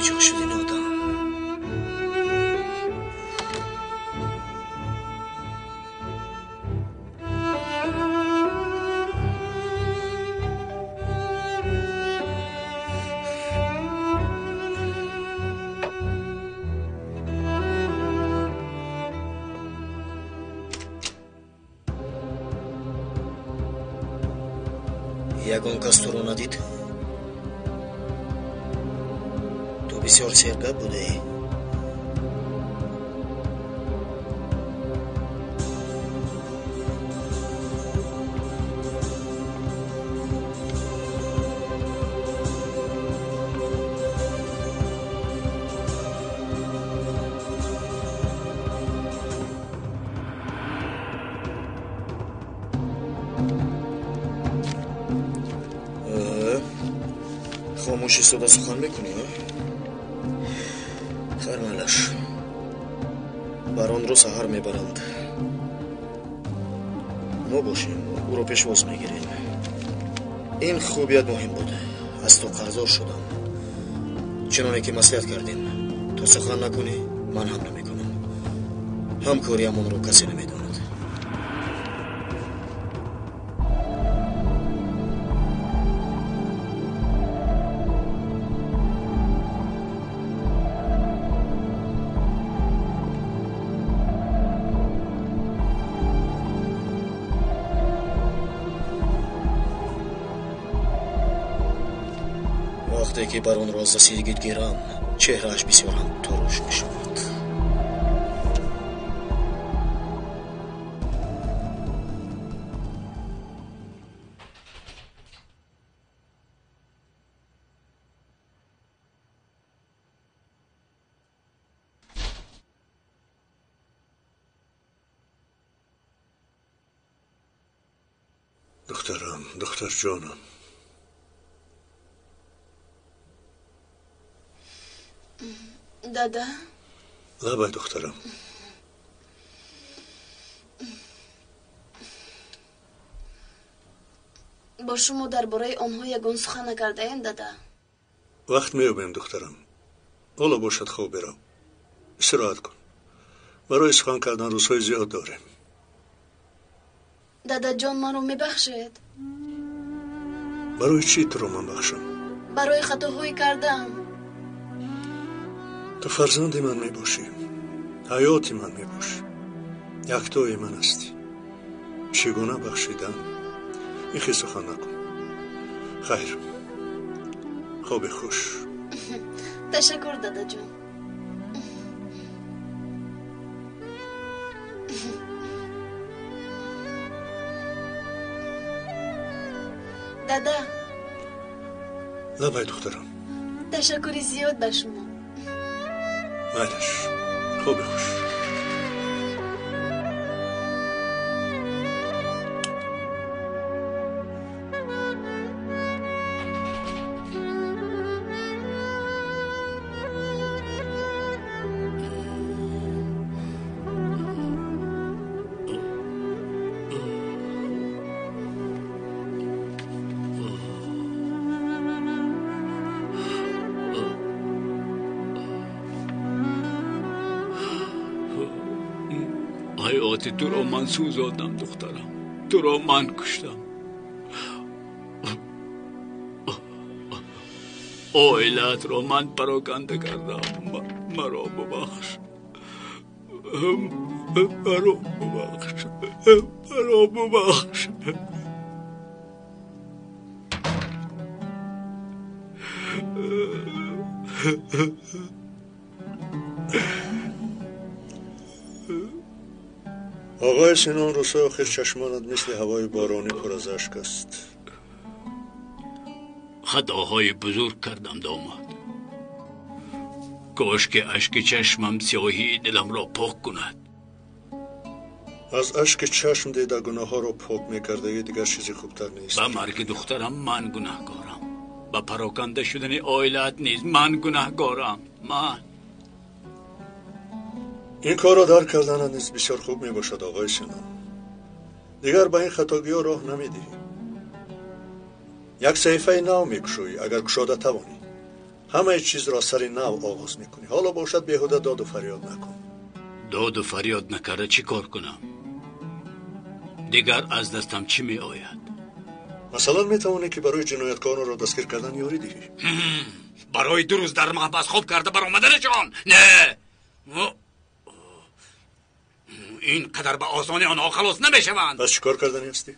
Куҷо шуд ин одам? Ягон кас туро надид? Ту бисёр сергап будаӣ. Хомӯш истода сухан мекунӣ? Хайр, майлаш. Баронро саҳар мебаранд. Мо бошем, ӯро пешвоз мегирем. Ин хубият муҳим буд. Аз ту қарздор шудам. Чуноне ки маслиҳат кардем, ту сухан накунӣ, ман ҳам намекунам. Ҳамкориамонро касе намедонад. Вақте ки баронро аз дасти йигит гирам, чеҳрааш бисёр ҳам туруш мешавад. Духтарам, духтарҷонам. Дада? Лабай, духтарам. Бо шумо дар бораи онҳо ягон сухан накардаем, дада? Вақт меёбем, духтарам. Ҳоло бошад, хоб бирав. Истироҳат кун. Барои сухан кардан рӯзҳои зиёд дорем. Дадаҷон, маро мебахшед? Барои чӣ туро ман бахшам? Барои хатоҳои кардаам. Ту фарзанди ман мебошӣ, ҳаёти ман мебошӣ, яктои ман ҳастӣ. Чӣ гуна бахшидан? Ин хел сухан накун. Хайр, хоби хуш. Ташаккур, дадаҷон. Дада. Лабай, духтарам. Ташаккури зиёд ба шумо. Майлаш, хоби хуш. Ҳаёти туро ман сӯзодам, духтарам. Туро ман куштам. Оилаатро ман пароканда кардам. Маро бубахш. Маро бубахш. Маро бубахш. Оғои Синон, рӯзҳои охир чашмонат мисли ҳавои боронӣ пур аз ашк аст. Хатоҳои бузург кардам, домод. Кош ки ашки чашмам сиёҳии диламро пок кунад. Аз ашки чашм дида гуноҳҳоро пок мекардагӣ дигар чизи хубтар нест. Ба марги духтарам ман гунаҳкорам. Ба пароканда шудани оилаат низ ман гунаҳкорам. Ман. Ин корро дарк карданат низ бисёр хуб мебошад, оғои Синон. Дигар ба ин хатогиҳо роҳ намедиҳӣ. Як саҳифаи нав мекушоӣ, агар кушода тавонӣ. Ҳамаи чизро сари нав оғоз мекунӣ. Ҳоло бошад беҳуда доду фарёд накун. Доду фарёд накарда чӣ кор кунам? Дигар аз дастам чӣ меояд? Масалан, метавонӣ ки барои ҷинояткоронро дастгир кардан ёрӣ диҳӣ. Барои 2 рӯз дар маҳбас хоб карда баромаданашон? Не, ин қадар ба осонӣ онҳо халос намешаванд. Пас чӣ кор карданӣ ҳастӣ?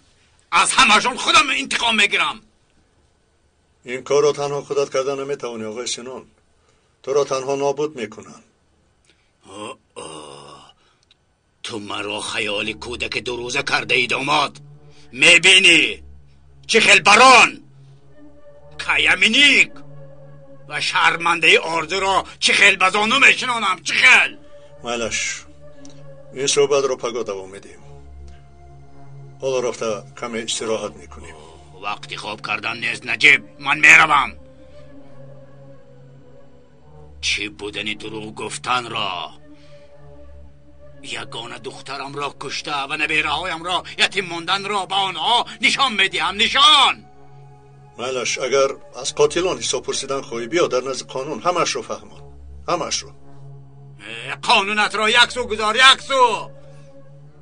Аз ҳамашон худам интиқом мегирам. Ин корро танҳо худат карда наметавонӣ, оғои Синон. Туро танҳо нобуд мекунанд. Ту маро хаёли кӯдаки дурӯза кардаи, домод. Мебинӣ чӣ хел барон, каяминик ва шармандаи орзуро чӣ хел ба зону мешинонам, чӣ хел. Майлаш, ин суҳбатро пагоҳ давом медиҳем. Ҳоло рафта каме истироҳат мекунем. Вақти хоб кардан нест, Наҷиб. Ман меравам. Чӣ будани дурӯғ гуфтанро, ягона духтарамро кушта ва набераҳоямро ятим монданро ба онҳо нишон медиҳам, нишон. Майлаш, агар аз қотилон ҳисоб пурсидан хоҳӣ, биё дар назди қонун ҳамаашро фаҳмон, ҳамаашро. Қонунатро як су гузор, як су.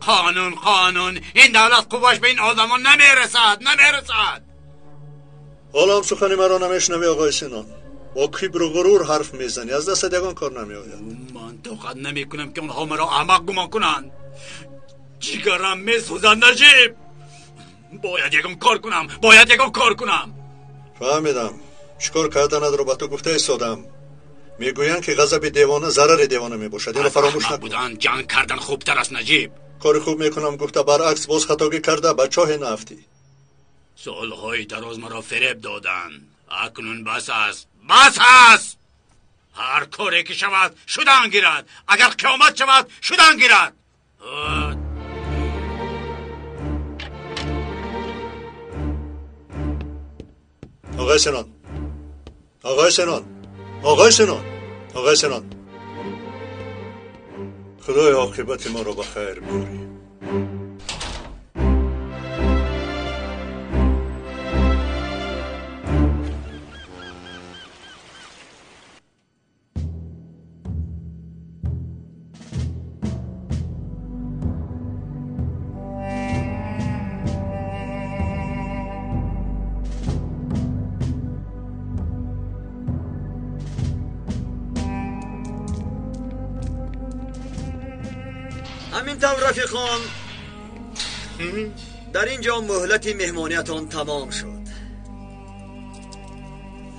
Қонун, қонун, ин давлат қувваш ба ин одамон намерасад, намерасад. Ҳоло ҳам сухани маро намешунавӣ, оғои Синон. Бо кибру ғурур ҳарф мезанӣ, аз дастат ягон кор намеояд. Ман тоқат намекунам ки онҳо маро аҳмақ гумон кунанд. Ҷигарам месӯзад, Наҷиб. Бояд ягон кор кунам, бояд ягон кор кунам. Фаҳмидам. Чӣ кор карданатро ба ту гуфта истодам. Мегӯянд ки ғазаби девона зарари девона мебошад. Инро фаромӯш накун. Будан ҷанг кардан хубтар аст, Наҷиб. Кори хуб мекунам гуфта баръакс боз хатогӣ карда ба чоҳе наафтӣ. Солҳои дароз маро фиреб доданд. Акнун бас аст, бас аст. Ҳар коре ки шавад шудан гирад. Агар қиёмат шавад шудан гирад. Оғои Синон, оғои Синон, оғои Синон, оғои Синон, худои оқибати моро ба хайр биёрӣ. Ҳамин тавр, рафиқон, дар ин ҷо муҳлати меҳмониятон тамом шуд.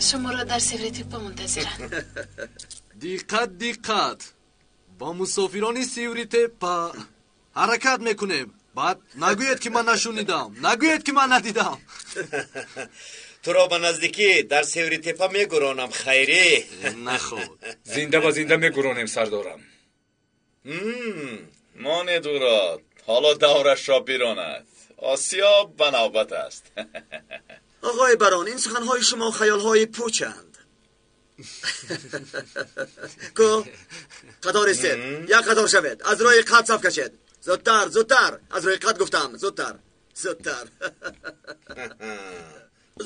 Шуморо дар Севритепа мунтазирам. Диққат, диққат! Бо мусофирони Севритепа ҳаракат мекунем. Баъд нагӯед ки ман нашунидам, нагӯед ки ман надидам. Туро ба наздикӣ дар Севритепа мегуронам, Хайрӣ. Наход. Зинда ба зинда мегуронем, сардорам. Монед ӯро, ҳоло даврашро биронад. Осиёб ба навбат аст. Оғои барон, ин суханҳои шумо хаёлҳои пучанд. Ку қатор истед, як қатор шавед, аз рӯи қад саф кашед. Зудтар, зудтар, аз рӯи қад гуфтам, зудтар, зудтар,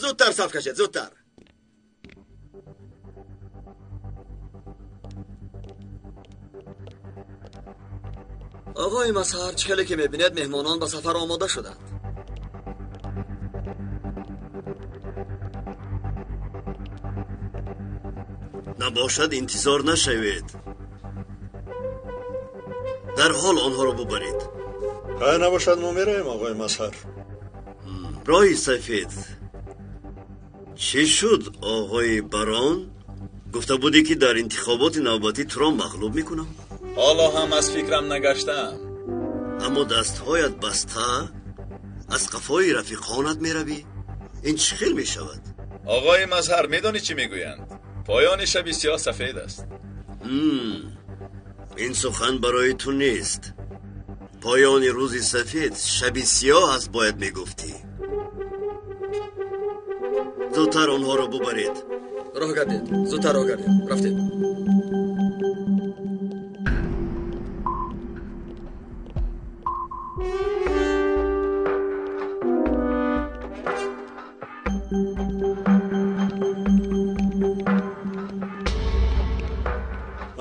зудтар саф кашед, зудтар. Оғои Мазҳар, чӣ хеле ки мебинед, меҳмонон ба сафар омода шуданд. Набошад, интизор нашавед. Дарҳол онҳоро бубаред. Хай, набошад, мо меравем, оғои Мазҳар. Роҳи сафед. Чӣ шуд, оғои барон? Гуфта будӣ ки дар интихоботи навбатӣ туро мағлуб мекунам. Ҳоло ҳам аз фикрам нагаштаам. Аммо дастҳоят баста, аз қафои рафиқонат меравӣ. Ин чӣ хел мешавад? Оғои Мазҳар, медонӣ чӣ мегӯянд? Поёни шаби сиёҳ сафед аст. Ин сухан барои ту нест. Поёни рӯзи сафед шаби сиёҳ аст, бояд мегуфтӣ. Зудтар онҳоро бубаред. Роҳ гардед, зудтар роҳ гардед. Рафтед.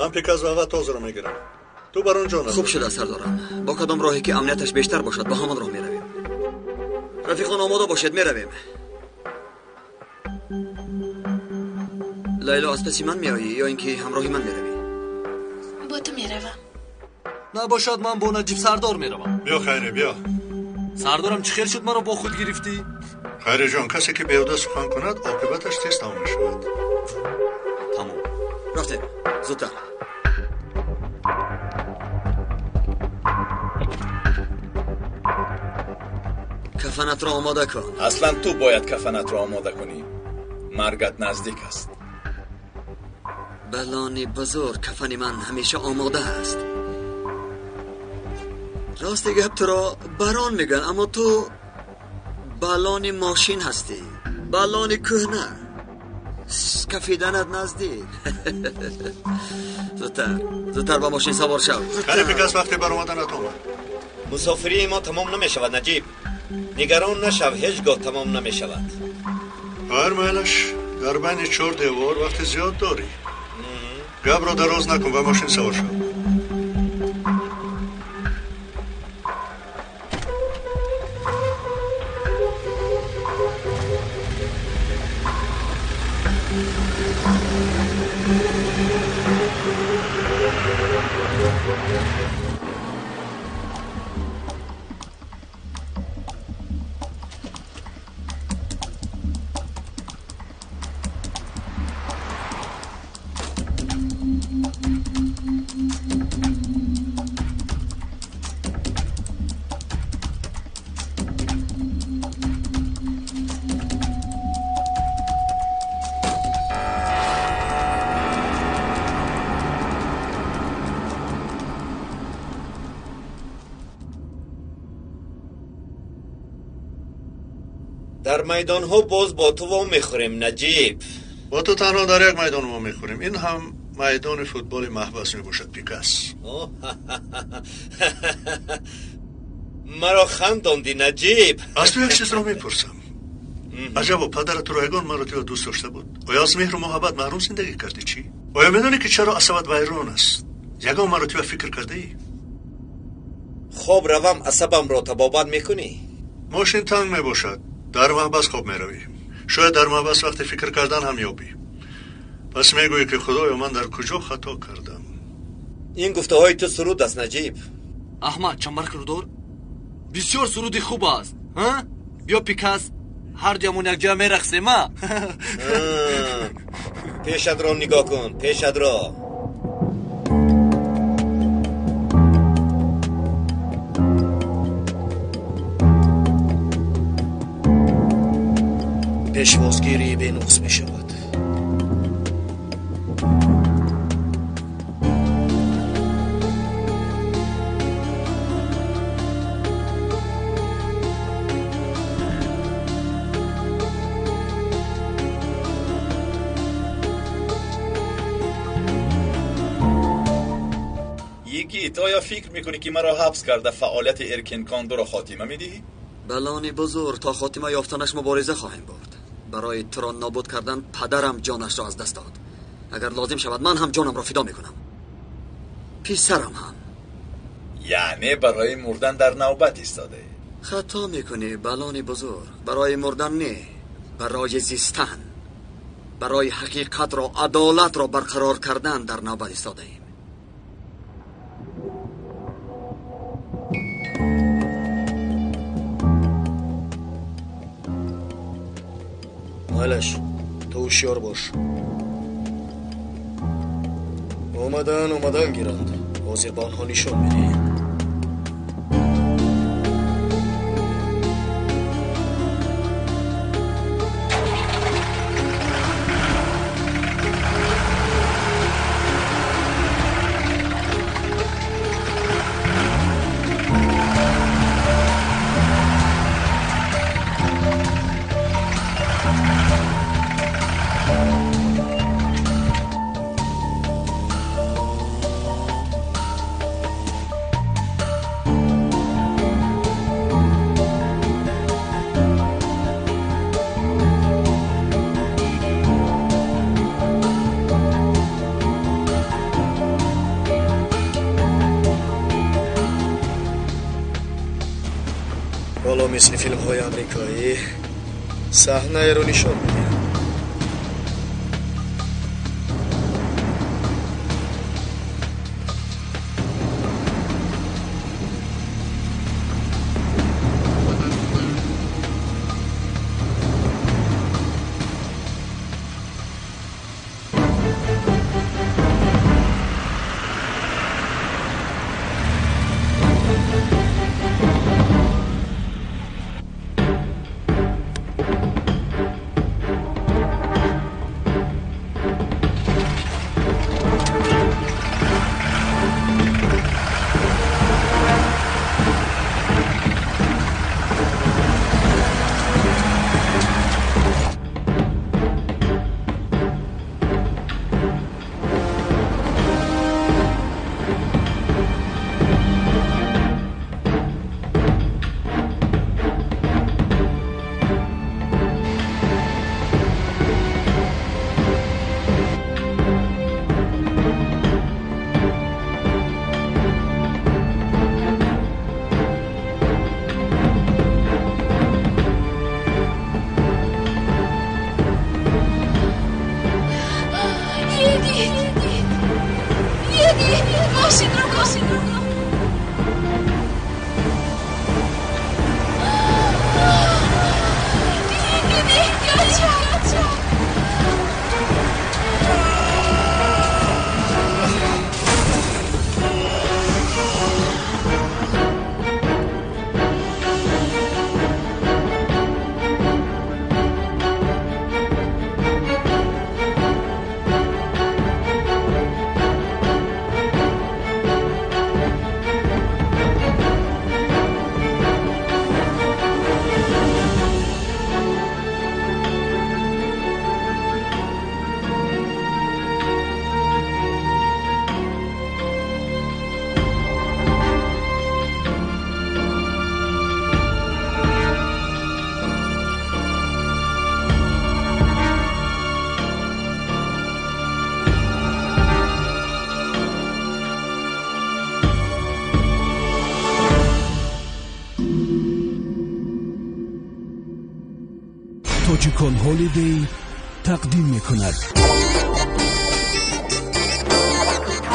Ман пиказ ва ватозро мегирам. Ту бар он ҷо назар. Хуб шуда, сардорам. Бо кадом роҳе ки амнияташ бештар бошад, ба ҳамон роҳ меравем. Рафиқон, омода бошед, меравем. Лайло, аз паси ман меоӣ ё ин ки ҳамроҳи ман меравӣ? Бо ту меравам. Набошад, ман бо Наҷиб сардор меравам. Биё, Хайре, биё. Сардорам, чӣ хел шуд маро бо худ гирифтӣ? Хайреҷон, касе ки беҳуда сухан кунад, оқибаташ тез тамом мешавад. Тамом. Рафтем, зудтар. Кафанатро омода кун. Аслан ту бояд кафанатро омода кунӣ. Маргат наздик аст. Балони бузург, кафани ман ҳамеша омода аст. Рости гап, туро барон мегӯянд, аммо ту балони мошин ҳастӣ, балони кӯҳна. Кафиданат наздик. Зудтар, зудтар ба мошин савор шав. Хайре, пикас вақте баромаданат омад. Мусофирии мо тамом намешавад, Наҷиб. Нигарон нашав, ҳеҷ гоҳ тамом намешавад. Ҳар майлаш, дар байни чор девор вақти зиёд дорӣ. Гапро дароз накун, ба мошин савор шав. Дар майдонҳо боз бо ту вомехӯрем, Наҷиб. Бо ту танҳо дар як майдон вомехӯрем. Ин ҳам майдони футболи маҳбас мебошад, Пикас. Маро хандонди, Наҷиб. Аз ту як чизро мепурсам. Аҷабо, падарат туро ягон маротиба дӯст дошта буд? Оё аз меҳру муҳаббат маҳрум зиндагӣ кардӣ, чӣ? Оё медонӣ, ки чаро асабат вайрон аст? Ягон маротиба фикр кардаӣ? Хоб равам, асабамро табобат мекунӣ? Мошин танг мебошад. Дар маҳбас хоб меравӣ. Шояд дар маҳбас вақти фикр кардан ҳам ёбӣ. Пас мегӯӣ, ки худоё, ман дар куҷо хато кардам? Ин гуфтаҳои ту суруд аст, Наҷиб. Аҳмад, чамбарак рудор бисёр суруди хуб аст. Биё, Пикас, ҳар дуямон якҷоя мерақсем, а? Пешатро нигоҳ кун, пешатро. Пешвозгирӣ бенуқс мешавад. Йигит, оё фикр мекунӣ, ки маро ҳабс карда фаъолияти Эркинкондуро хотима медиҳӣ? Балони бузург, то хотима ёфтанаш мубориза хоҳем бурд. Барои туро нобуд кардан падарам ҷонашро аз даст дод. Агар лозим шавад, ман ҳам ҷонамро фидо мекунам. Писарам ҳам. Яъне барои мурдан дар навбат истодаӣ? Хато мекунӣ, балони бузург. Барои мурдан не, барои зистан, барои ҳақиқатро, адолатро барқарор кардан дар навбат истодаем. Майлаш, ту ҳушёр бош. Омадан, омадан гиранд. Ҳозир ба онҳо нишон медиҳем. филмҳои амрикоӣ саҳнаеро нишон медиҳанд. Тоҷикон Ҳолидей тақдим мекунад.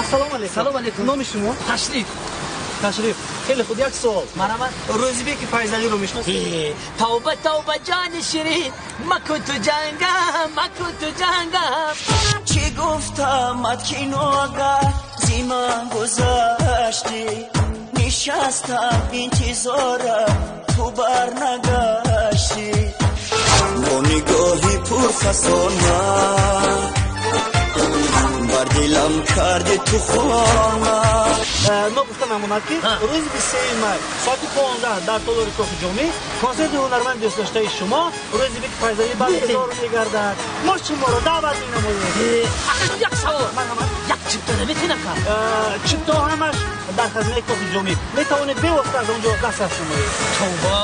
Ассалому алайкум. Салом алайкум. Номи шумо? Ташриф. Ташриф. Хеле хуб, як суол. Марҳамат. Рӯзибеки Файзалиро мешиносед? Тавба, тавба, ҷони ширин, макун ту ҷангам, макун ту ҷангам. Чӣ гуфтамат, ки ногоҳ зи ман гузаштӣ, нишастам интизорам, ту барнагаштӣ. Бо нигоҳи пурфасона бар дилам карди ту хона. Ногуфта намонад, ки рӯзи 23 май соати 15 дар толори Кохи Ҷомӣ консерти ҳунарманди дӯстдоштаи шумо Рӯзибеки Файзалӣ баргузор мегардад. Мо шуморо даъват менамоем. Як савол. Як чипта наметавонам кард? Чиптаҳо ҳамаш дар хазинаи Кохи Ҷомӣ. Метавонед бевосита аз он ҷо дастрас намоед. Тавба!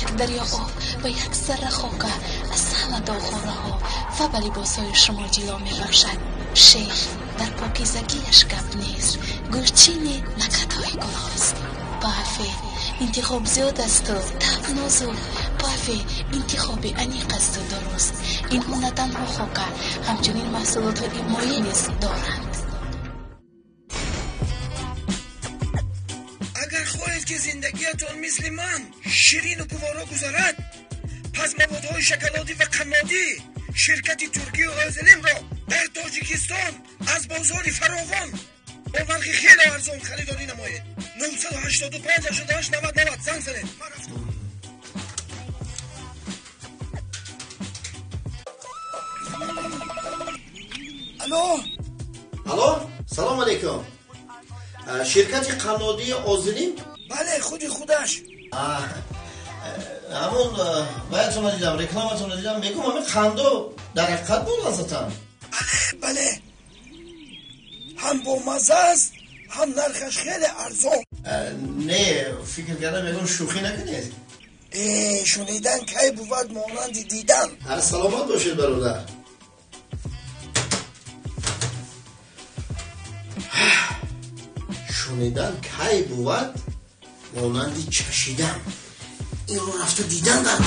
Як дарё об ва як зарра хока аз ҳама доғхонаҳо ва ба либосҳои шумо ҷило мебахшад. Шеър дар покизагиаш гап нест, гулчини накатҳои гулҳост. Пафе интихоб зиёд асту таб нозук. Пафе интихоби аниқ асту дуруст. Инҳо на танҳо хока, ҳамчунин маҳсулотҳои моеъ низ доранд. Агар хоҳед, ки зиндагиятон мисли ман ширину гуворо гузарад, пас маводҳои шоколадӣ ва қаннодӣ ширкати туркию Озилимро дар Тоҷикистон аз бозори фаровон бо нархи хеле арзон харидорӣ намоед. 985 88 90 90 занг занед. Алло, алло, салом алейкум. Ширкати қаннодии Озилим? Бале, худи худаш. Ҳамон ваятонро дидам, рекламатонро дидам, мегӯм ҳамин қандо дар ҳақиқат болаззатам. Бале, бале, ҳам бомазза аст, ҳам нархаш хеле арзон. Не, фикр кардам, мегӯм шӯхӣ накунед. Шунидан кай бувад монанди дидан. Саломат бошед, бародар. Шунидан кай бувад Монанди чашидан. Инро рафта дидан дар кор.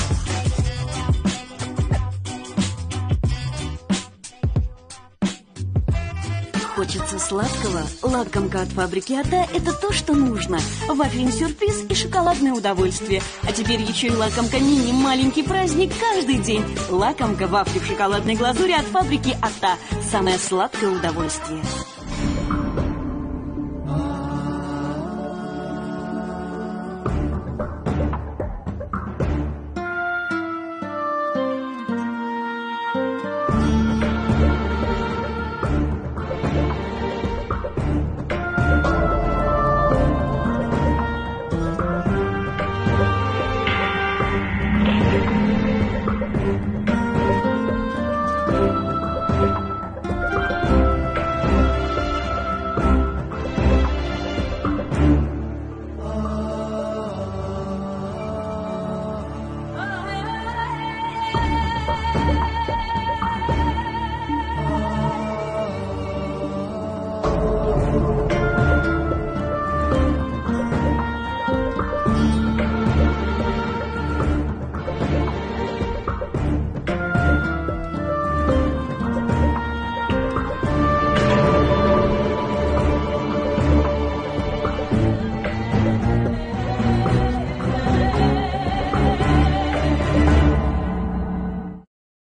Хочется сладкого? Лакомка от фабрики Ата – это то, что нужно. Вафельный сюрприз и шоколадное удовольствие. А теперь еще и лакомка мини «Маленький праздник» каждый день. Лакомка вафли в шоколадной глазури от фабрики Ата. Самое сладкое удовольствие.